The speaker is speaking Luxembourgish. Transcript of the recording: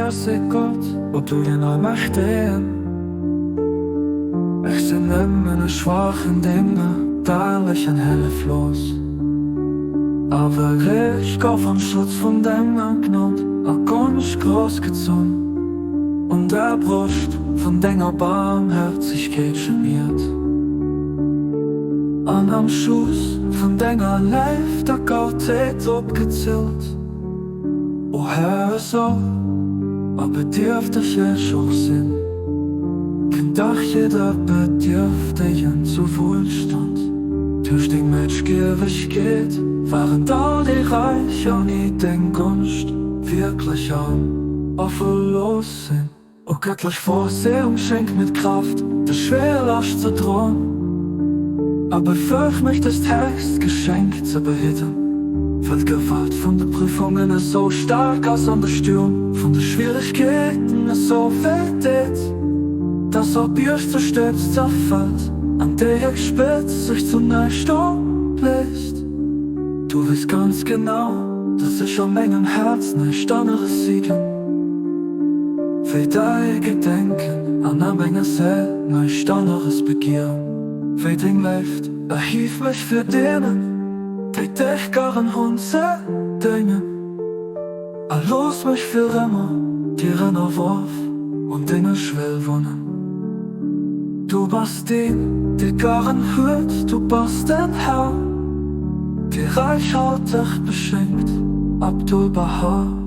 Merci Gott, ob du den Allmächtegen. Ech sinn nëmmen e schwaachen Dénger, därlech an hëlleflos. Awer ech gouf am Schutz vun denger Gnod a Gonscht groussgezunn, un der Broscht vun denger Barmherzegkeet geniert, an am Schooss vun denger Léift a Gottheet opgezillt. O Här, esou a bedierfteg ech och sinn, kënnt dach jidder Bedierftegen zu Wuelstand. Duerch deng Mëtschgiewegkeet waren all déi Räich ouni deng Gonscht wierklech arm a verlooss sinn. O gëttlech Vorsehung, schenk mir d'Kraaft, dës schwéier Lascht ze droen, a befäeg mech, dëst héchst Geschenk ze behidden, well d'Gewalt vun de Prüfungen esou staark ass an de Stuerm vun de Schwieregkeeten esou wéi deet, dass all Bierg zu Stëbs zerfält an déi héchst Spëtz sech zu näischt opléist. Du weess ganz genau, dass ech a mengem Häerz näischt aneres sichen. Wéi däi Gedenken an a menger Séil näischt aneres begieren wéi deng Léift. Erhief mech fir deenen, déi dech garen hunn, ze déngen, a looss mech fir ëmmer dir ënnerworf un denger Schwell wunnen. Du bass deen, dee garen huet, du bass den Här, dee räichhalteg beschenkt. Abdu'l-Bahá.